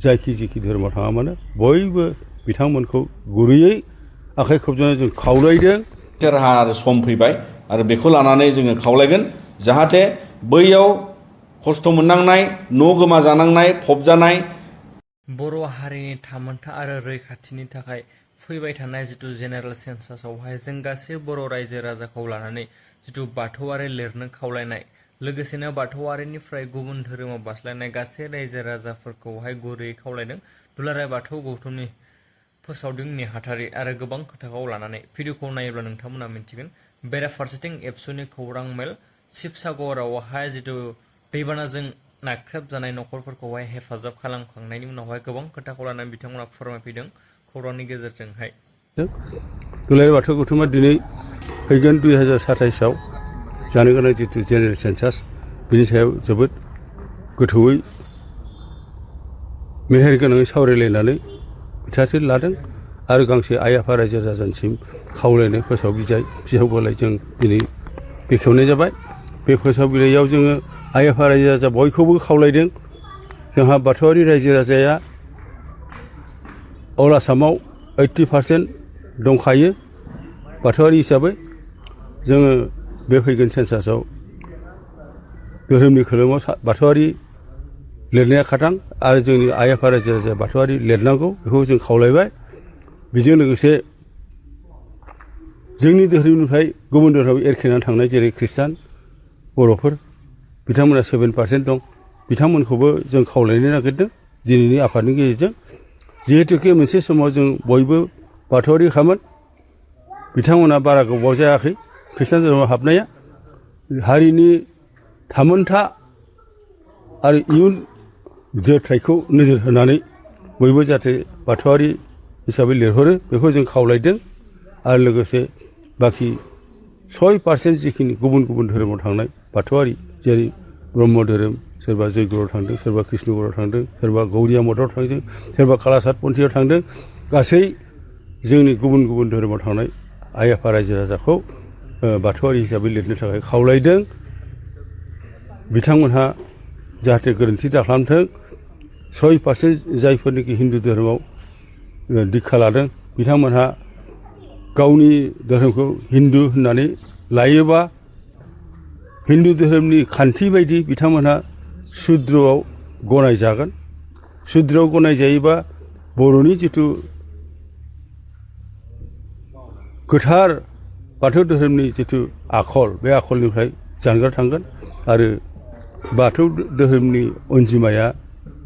जायखि जिखि धोरोमाव थाङा मानो बयबो बिथांमोनखौ गुरैयै आखाइ खबजों जों खावलायदों। राहा सम फैबाय आरो बेखौ लानानै जोङो खावलायगोन जाहाथे बैयाव खस्थ' मोननांनाय न' गोमाजानांनाय फबजानाय बर' हारिनि थामोनथा आरो रैखाथिनि थाखाय फैबाय थानाय जिथु जेनेरेल सेन्सासआवहाय जों गासै बर' रायजो राजाखौ लानानै जिथु बाथौआरि लिरनो खावलायनाय, लोगोसेनो बाथौआरिनिफ्राय गुबुन धोरोमाव बास्लायनाय गासै रायजो राजाफोरखौहाय गुरैयै खावलायदों। दुलाराय बाथौ गौथुमनि फोसावदिं नेहाथारि आरो गोबां खोथाखौ लानानै भिडिअखौ नायोब्ला नोंथांमोना मिन्थिगोन। बेराफारसेथिं एबसुनि खौरां मेल शिबसागरावहाय जिथु दैबानाजों नाख्रेबजानाय न'खरफोरखौहाय हेफाजाब खालामखांनायनि उनावहाय गोबां खोथाखौ लानानै बिथांमोना फोरमायफैदों खौरांनि गेजेरजोंहाय। दुलाराय बाथौ गौथुमा दिनै फैगोन 2027आव जानो गोनां जिथु जेनेरेल सेन्सास बिनि सायाव जोबोद गोथौयै मेहेर गोनाङै सावरायलायनानै बिथांखि लादों आरो गांसे आइ आफा रायजो राजानिसिम खावलायनाय फोसाव बिजाब जों दिनै बेखेवनाय जाबाय। बे फोसाव बिलाइयाव जोङो आइ आफा रायजो राजा बयखौबो खावलायदों। जोंहा बाथौआरि रायजो राजाया अल आसामाव 80% दंखायो बाथौआरि हिसाबै। जोङो बे फैगोन सेन्सासआव धोरोमनि खोलोमाव बाथौआरि लिरनाया खाथां आरो जोंनि आइ आफा रायजो राजाया बाथौआरि लिरनांगौ बेखौ जों खावलायबाय। बेजों लोगोसे जोंनि धोरोमनिफ्राय गुबुन धोरोमाव एरखेनानै थांनाय जेरै खृष्टान बर'फोर बिथांमोना 7% दं। बिथांमोनखौबो जों खावलायनो नागिरदों दिनैनि आफादनि गेजेरजों। जिहेतुके मोनसे समाव जों बयबो बाथौआरिखामोन, बिथांमोना बारा गोबाव जायाखै खृष्टान धोरोमाव हाबनाया। हारिनि थामोनथा आरो इयुन जोरथायखौ नोजोर होनानै बयबो जाहाथे बाथौआरि हिसाबै लिरहरो बेखौ जों खावलायदों। आरो लोगोसे बाखि 6% जिखिनि गुबुन गुबुन धोरोमाव थांनाय बाथौआरि जेरै ब्रह्म धोरोम, सोरबा जयगुरुआव थांदों, सोरबा कृष्णगुरुआव थांदों, सोरबा गौरिया मठआव थांदों, सोरबा कालासाद पन्थियाव थांदों, गासै जोंनि गुबुन गुबुन धोरोमाव थांनाय आइ आफा रायजो राजाखौ बाथौआरि हिसाबै लिरनो थाखाय खावलायदों। बिथांमोनहा जाहाथे गोरोन्थि दाखालामथों। 6% जायफोरनिखि हिन्दु धोरोमाव दीक्षा लादों बिथांमोनहा गावनि धोरोमखौ हिन्दु होननानै लायोबा हिन्दु धोरोमनि खान्थि बायदि बिथांमोनहा सुद्रआव गनायजागोन। सुद्रआव गनायजायोबा बर'नि जिथु गोथार बाथौ धोरोमनि जिथु आखल बे आखलनिफ्राय जानगार थांगोन आरो बाथौ धोरोमनि अनजिमाया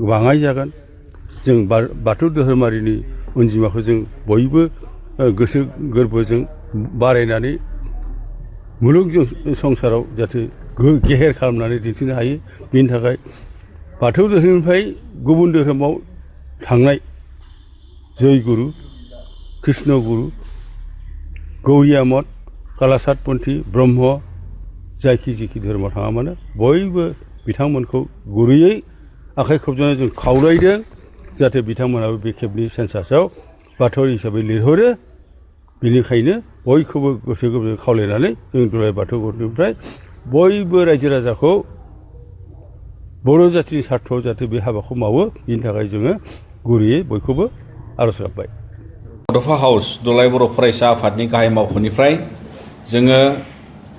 बाङाय जागोन। जों बाथौ धोरोमारिनि अनजिमाखौ जों बयबो गोसो गोरबोजों बारायनानै मुलुग संसाराव जाहाथे गेहेर खालामनानै दिन्थिनो हायो। बेनि थाखाय बाथौ धोरोमनिफ्राय गुबुन धोरोमाव थांनाय जयगुरु, कृष्णगुरु, गौरिया मठ, कालासाद पन्थी, ब्रह्म जायखि जिखि धोरोमाव थाङा मानो बयबो बिथांमोनखौ गुरैयै आखाइ खबजों जों खावलायदों जाहाथे बिथांमोनाबो बे खेबनि सेन्सासआव बाथौआरि हिसाबै लिरहरो। बेनिखायनो बयखौबो गोसो गोरबोजों खावलायनानै जों दुलाराय बाथौ गौथुमनिफ्राय बयबो रायजो राजाखौ बर' जाथिनि सार्थआव जाहाथे बे हाबाखौ मावो बेनि थाखाय जोङो गुरैयै बयखौबो आर'ज गाबबाय। बड'फा हाउस दुलाराय बर' फरायसा आफादनि गाहाय मावख'निफ्राय जोङो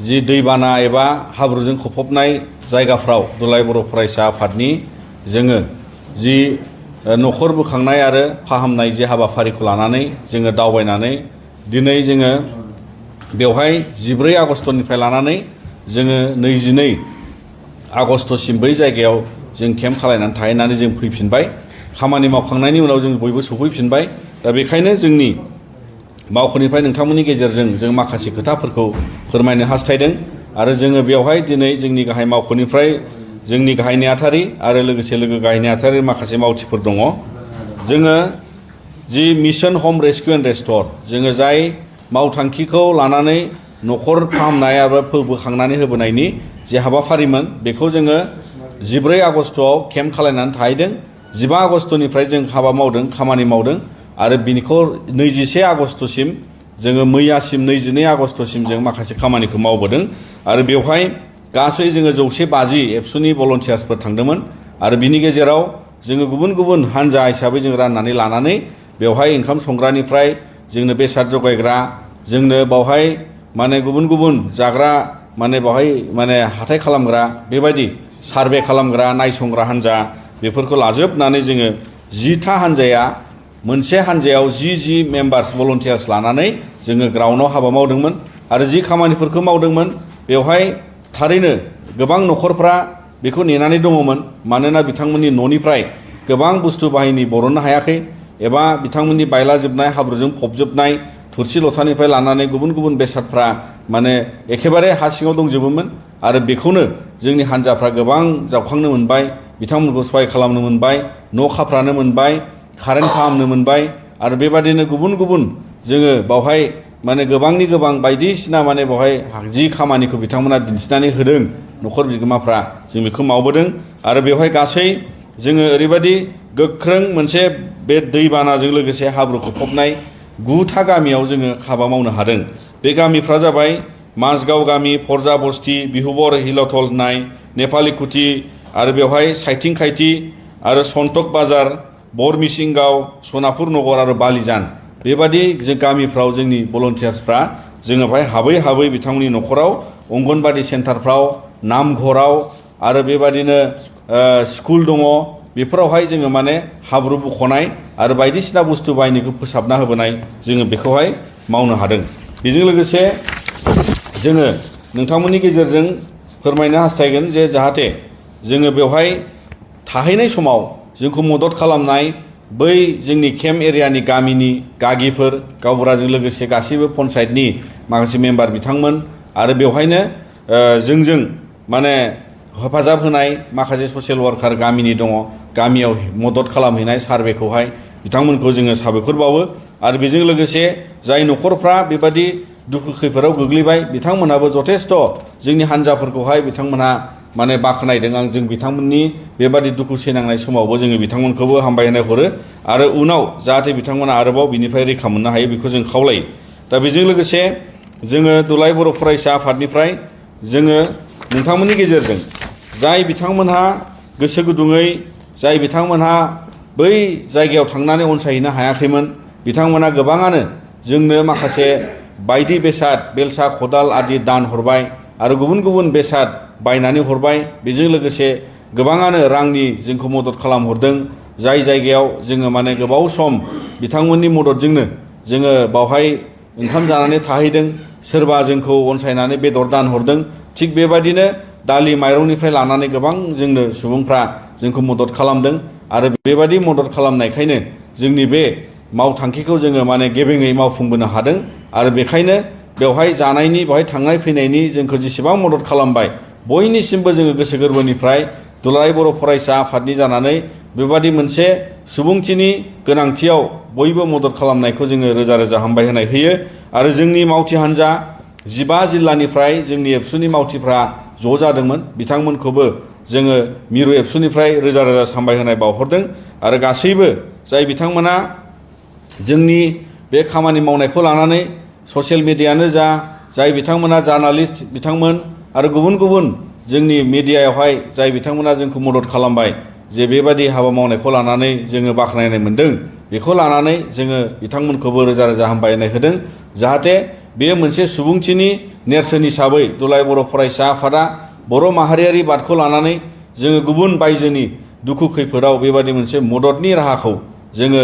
जि दैबाना एबा हाब्रुजों खफबनाय जायगाफ्राव दुलाराय बर' फरायसा आफादनि जोङो जि न'खर बोखांनाय आरो फाहामनाय जे हाबाफारिखौ लानानै जोङो दावबायनानै दिनै जोङो बेवहाय 14 आगस्टनिफ्राय लानानै जोङो 22 आगस्टसिम बै जायगायाव जों केम्प खालायनानै थाहैनानै जों फैफिनबाय। खामानि मावखांनायनि उनाव जों बयबो सफैफिनबाय। दा बेखायनो जोंनि मावख'निफ्राय नोंथांमोननि गेजेरजों जों माखासे खोथाफोरखौ फोरमायनो हास्थायदों आरो जोङो बेवहाय दिनै जोंनि गाहाय मावख'निफ्राय जोंनि गाहाय नेहाथारि आरो लोगोसे गाहाय नेहाथारि माखासे मावथिफोर दङ। जोङो जि मिशन हम रेस्किउ एन्ड रेस्ट'र जोङो जाय मावथांखिखौ लानानै न'खर फाहामनाय आरो बोखांनानै होबोनायनि जे हाबाफारिमोन बेखौ जोङो 14 आगस्टआव केम्प खालायनानै थाहैदों। 15 आगस्टनिफ्राय जों हाबा मावदों, खामानि मावदों आरो बिनिखौ 21 आगस्टसिम जोङो मैयासिम 22 आगस्टसिम जों माखासे खामानिखौ मावबोदों आरो बेवहाय गासै जोङो 150 एबसुनि भलन्टियार्सफोर थांदोंमोन आरो बिनि गेजेराव जोङो गुबुन गुबुन हानजा हिसाबै जों राननानै लानानै बेवहाय ओंखाम संग्रानिफ्राय जोंनो बेसाद जगायग्रा जोंनो बावहाय माने गुबुन गुबुन जाग्रा माने बावहाय माने हाथाय खालामग्रा बेबायदि सार्भे खालामग्रा नायसंग्रा हानजा बेफोरखौ लाजोबनानै जोङो 10था हानजाया मोनसे हानजायाव 10 मेम्बार्स भलन्टियार्स लानानै जोङो ग्राउन्डआव हाबा मावदोंमोन आरो जि खामानिफोरखौ मावदोंमोन बेवहाय थारैनो गोबां न'खरफ्रा बेखौ नेनानै दङमोन मानोना बिथांमोननि न'निफ्राय गोबां बुस्थु बाहिनी बरननो हायाखै एबा बिथांमोननि बायलाजोबनाय हाब्रुजों फबजोबनाय थुरसि लथानिफ्राय लानानै गुबुन गुबुन बेसादफ्रा माने एखेबारे हा सिङाव दंजोबोमोन आरो बेखौनो जोंनि हानजाफ्रा गोबां जावखांनो मोनबाय बिथांमोनखौ सहाय खालामनो मोनबाय न' खाफ्रानो मोनबाय कारेन्ट फाहामनो मोनबाय आरो बेबादिनो गुबुन गुबुन जोङो बावहाय माने गोबांनि गोबां बायदिसिना माने बावहाय जि खामानिखौ बिथांमोना दिन्थिनानै होदों न'खर बिगोमाफ्रा जों बेखौ मावबोदों आरो बेवहाय गासै जोङो ओरैबायदि गोख्रों मोनसे बे दैबानाजों लोगोसे हाब्रुखौ फबनाय 9था गामियाव जोङो हाबा मावनो हादों बे गामिफ्रा जाबाय माजगाव गामि फरजा बस्ति बिहुबर हिलथल होननाय नेपालिकुथि आरो बेवहाय साइथिं खायथि आरो सन्तक बाजार बरमिसिंगाव सनापुर नगर आरो बालिजान बेबादि जे गामिफ्राव जोंनि भलन्टियार्सफ्रा जोङो बेवहाय हाबै हाबै बिथांमोननि न'खराव अंगनबादि सेन्टारफ्राव नामघराव आरो बेबादिनो स्कुल दङ बेफोरावहाय जोङो माने हाब्रु बुख'नाय आरो बायदिसिना बुस्थु बायनायखौ फोसाबना होबोनाय जोङो बेखौहाय मावनो हादों बेजों लोगोसे जोङो नोंथांमोननि गेजेरजों फोरमायनो हास्थायगोन जे जाहाथे जोङो बेवहाय थाहैनाय समाव जोंखौ मदद खालामनाय बै जोंनि केम्प एरियानि गामिनि गागिफोर गावबुराजों लोगोसे गासैबो पन्सायतनि माखासे मेम्बार बिथांमोन आरो बेवहायनो जोंजों माने हेफाजाब होनाय माखासे ससियेल वार्कार गामिनि दङ गामियाव मदद खालामहैनाय सार्भेखौहाय बिथांमोनखौ जोङो साबायखर बावो आरो बेजों लोगोसे जाय न'खरफ्रा बेबादि दुखु खैफोदाव गोग्लैबाय बिथांमोनहाबो जथेस्थ' जोंनि हान्जाफोरखौहाय बिथांमोनहा माने बाख्नायदों आं जों बिथांमोननि बेबादि दुखु सैनांनाय समावबो जोङो बिथांमोनखौबो हामबायहोनाय हरो आरो उनाव जाहाथे बिथांमोना आरोबाव बिनिफ्राय रैखा मोननो हायो बेखौ जों खावलायो दा बेजों लोगोसे जोङो दुलाराय बर' फरायसा आफादनिफ्राय जोङो नोंथांमोननि गेजेरजों जाय बिथांमोनहा गोसो गुदुङै जाय बिथांमोनहा बै जायगायाव थांनानै अनसायहैनो हायाखैमोन बिथांमोना गोबाङानो जोंनो माखासे बायदि बेसाद बेलसा खदाल आदि दान हरबाय आरो गुबुन गुबुन बेसाद बायनानै हरबाय बेजों लोगोसे गोबाङानो रांनि जोंखौ मदद खालामहरदों जाय जायगायाव जोङो माने गोबाव सम बिथांमोननि मददजोंनो जोङो बावहाय ओंखाम जानानै थाहैदों सोरबा जोंखौ अनसायनानै बेदर दान हरदों थिग बेबायदिनो दालि माइरंनिफ्राय लानानै गोबां जोंनो सुबुंफ्रा जोंखौ मदद खालामदों आरो बेबायदि मदद खालामनायखायनो जोंनि बे मावथांखिखौ जोङो माने गेबेङै मावफुंबोनो हादों आरो बेखायनो बेवहाय जानायनि बेवहाय थांनाय फैनायनि जोंखौ जेसेबां मदद खालामबाय बयनिसिमबो जोङो गोसो गोरबोनिफ्राय दुलाराय बर' फरायसा आफादनि जानानै बेबादि मोनसे सुबुंथिनि गोनांथियाव बयबो मदद खालामनायखौ जोङो रोजा रोजा हामबाय होनाय होयो आरो जोंनि मावथि हान्जा 15 जिल्लानिफ्राय जोंनि एबसुनि मावथिफ्रा ज' जादोंमोन बिथांमोनखौबो जोङो मिरु एबसुनिफ्राय रोजा रोजा हामबाय होनाय बावहरदों आरो गासैबो जाय बिथांमोना जोंनि बे खामानि मावनायखौ लानानै ससियेल मिडियानो जा जाय बिथांमोना जार्नालिस्ट बिथांमोन आरो गुबुन गुबुन जोंनि मिडियायावहाय जाय बिथांमोना जोंखौ मदद खालामबाय जे बेबादि हाबा मावनायखौ लानानै जोङो बाख्नायनाय मोन्दों बेखौ लानानै जोङो बिथांमोनखौबो रोजा रोजा हामबायनाय होदों जाहाथे बेयो मोनसे सुबुंथिनि नेरसोन हिसाबै दुलाराय बर' फरायसा आफादा बर' माहारियारि बादखौ लानानै जोङो गुबुन बायजोनि दुखु खैफोदाव बेबादि मोनसे मददनि राहाखौ जोङो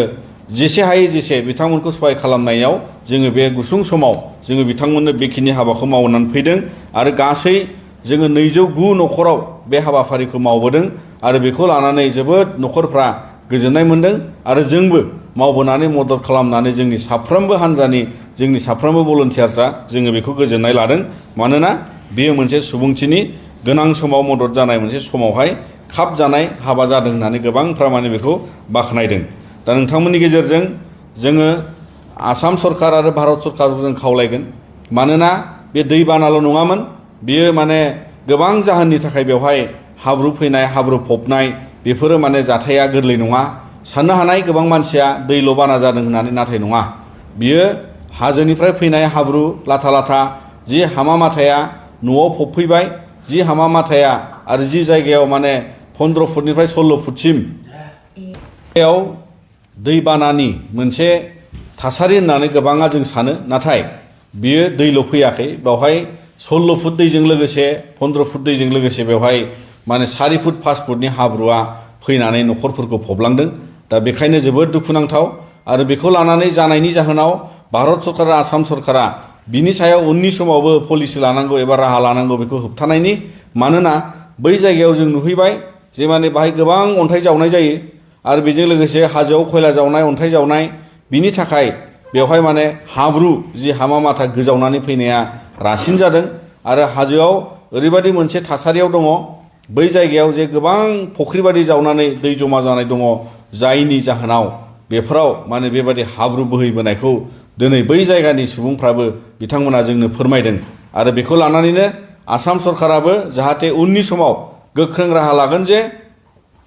जेसे हायो जेसे बिथांमोनखौ सहाय खालामनायाव जोङो बे गुसुं समाव जोङो बिथांमोननो बेखिनि हाबाखौ मावनानै फैदों आरो गासै जोङो 209 न'खराव बे हाबाफारिखौ मावबोदों आरो बेखौ लानानै जोबोद न'खरफ्रा गोजोननाय मोन्दों आरो जोंबो मावबोनानै मदद खालामनानै जोंनि साफ्रोमबो हान्जानि जोंनि साफ्रोमबो भलन्टियार्सआ जोङो बेखौ गोजोननाय लादों मानोना बेयो मोनसे सुबुंथिनि गोनां समाव मदद जानाय मोनसे समावहाय खाब जानाय हाबा जादों होननानै गोबांफ्रा माने बेखौ बाख्नायदों दा नोंथांमोननि गेजेरजों जोङो आसाम सरकार आरो भारत सरकारखौ जों खावलायगोन मानोना बे दैबानाल' नङामोन बियो माने गोबां जाहोननि थाखाय बेवहाय हाब्रु फैनाय हाब्रु फबनाय बेफोरो माने जाथाया गोरलै नङा साननो हानाय गोबां मानसिया दैल' बाना जादों होननानै नाथाय नङा बियो हाजोनिफ्राय फैनाय हाब्रु लाथा लाथा जि हामा माथाया न'आव फबफैबाय जि हामा माथाया आरो जि जायगायाव माने 15 फुटनिफ्राय 16 फुटसिम बेयाव दैबानानि मोनसे थासारि होननानै गोबाङा जों सानो नाथाय बियो दैल' फैयाखै बेवहाय 16 फुट दैजों लोगोसे 15 फुट दैजों लोगोसे बेवहाय माने 4 फुट 5 फुटनि हाब्रुआ फैनानै न'खरफोरखौ फबलांदों दा बेखायनो जोबोद दुखुनांथाव आरो बेखौ लानानै जानायनि जाहोनाव भारत सरकार आसाम सरकारा बिनि सायाव उननि समावबो पलिसि लानांगौ एबा राहा लानांगौ बेखौ होबथानायनि मानोना बै जायगायाव जों नुहैबाय जे माने बाहाय गोबां अन्थाइ जावनाय जायो आरो बेजों लोगोसे हाजोआव खयला जावनाय अन्थाइ जावनाय बिनि थाखाय बेवहाय माने हाब्रु जि हामा माथा गोजावनानै फैनाया रासिन जादों आरो हाजोआव ओरैबायदि मोनसे थासारियाव दङ बै जायगायाव जे गोबां फुख्रिबादि जावनानै दै जमा जानाय दङ जायनि जाहोनाव बेफोराव माने बेबायदि हाब्रु बोहैबोनायखौ दिनै बै जायगानि सुबुंफ्राबो बिथांमोना जोंनो फोरमायदों आरो बेखौ लानानैनो आसाम सरकाराबो जाहाथे उननि समाव गोख्रों राहा लागोन जे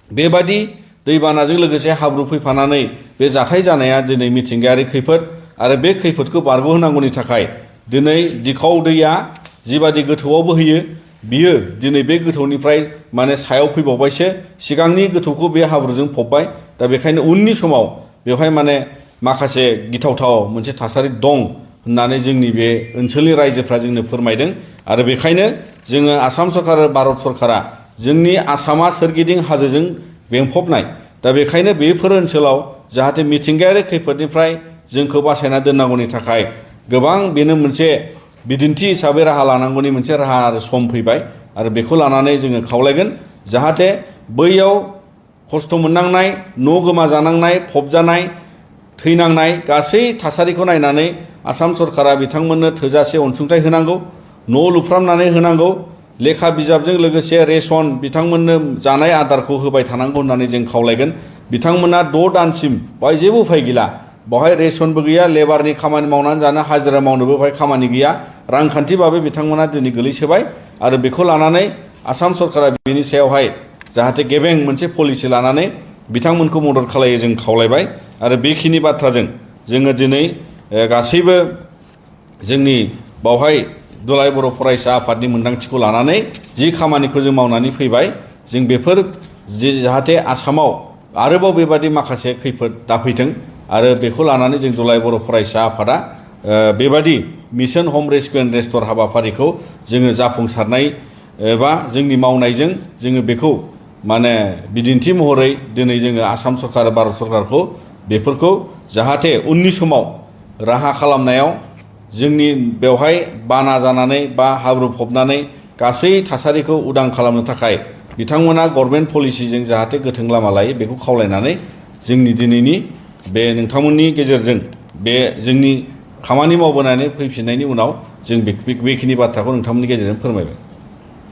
बेबादि दैबानाजों लोगोसे हाब्रु फैफानानै बे जाथाय जानाया दिनै मिथिंगायारि खैफोद आरो बे खैफोदखौ बारग'होनांगौनि थाखाय दिनै दिखाव दैया जिबादि गोथौआव बोहैयो बियो दिनै बे गोथौनिफ्राय माने सायाव फैबावबायसो सिगांनि गोथौखौ बे हाब्रुजों फबबाय दा बेखायनो उननि समाव बेवहाय माने माखासे गिथावथाव मोनसे थासारि दं होननानै जोंनि बे ओनसोलनि रायजोफ्रा जोंनो फोरमायदों आरो बेखायनो जोङो आसाम सरकार आरो भारत सरकारा जोंनि आसामा सोरगिदिं हाजोजों बेंफबनाय दा बेखायनो बेफोर ओनसोलाव जाहाथे मिथिंगायारि खैफोदनिफ्राय जोंखौ बासायना दोननांगौनि थाखाय गोबां बेनो मोनसे बिदिन्थि हिसाबै राहा लानांगौनि मोनसे राहा आरो सम फैबाय आरो बेखौ लानानै जोङो खावलायगोन जाहाथे बैयाव खस्थ' मोननांनाय न' गोमाजानांनाय फबजानाय थैनांनाय गासै थासारिखौ नायनानै आसाम सरकारा बिथांमोननो थोजासे अनसुंथाइ होनांगौ न' लुफ्रामनानै होनांगौ लेखा बिजाबजों लोगोसे रेसन बिथांमोननो जानाय आदारखौ होबाय थानांगौ होननानै जों खावलायगोन बिथांमोना 6 दानसिम बाहाय जेबो उफाय गैला बाहाय रेसनबो गैया लेबारनि खामानि मावनानै जानो हाजिरा मावनोबो बाहाय खामानि गैया रांखान्थिबाबो बिथांमोना दिनै गोलैसोबाय आरो बेखौ लानानै आसाम सरकारा बेनि सायावहाय जाहाथे गेबें मोनसे पलिसि लानानै बिथांमोनखौ मदद खालायो जों खावलायबाय आरो बेखिनि बाथ्राजों जोङो दिनै गासैबो जोंनि बावहाय दुलाराय बर' फरायसा आफादनि मोनदांथिखौ लानानै जि खामानिखौ जों मावनानै फैबाय जों बेफोर जाहाथे आसामाव आरोबाव बेबादि माखासे खैफोद दाफैथों आरो बेखौ लानानै जों दुलाराय बर' फरायसा आफादा बेबादि मिशन हम रेस्किउ एन्ड रेस्ट'र हाबाफारिखौ जोङो जाफुंसारनाय एबा जोंनि मावनायजों जोङो बेखौ माने बिदिन्थि महरै दिनै जोङो आसाम सरकार भारत सरकारखौ बेफोरखौ जाहाथे उननि समाव राहा खालामनायाव जोंनि बेवहाय बाना जानानै बा हाब्रु फबनानै गासै थासारिखौ उदां खालामनो थाखाय बिथांमोना गभर्नमेन्ट पलिसिजों जाहाथे गोथों लामा लायो बेखौ खावलायनानै जोंनि दिनैनि बे नोंथांमोननि गेजेरजों बे जोंनि खामानि मावबोनानै फैफिननायनि उनाव जों बेखिनि बाथ्राखौ नोंथांमोननि गेजेरजों फोरमायबाय।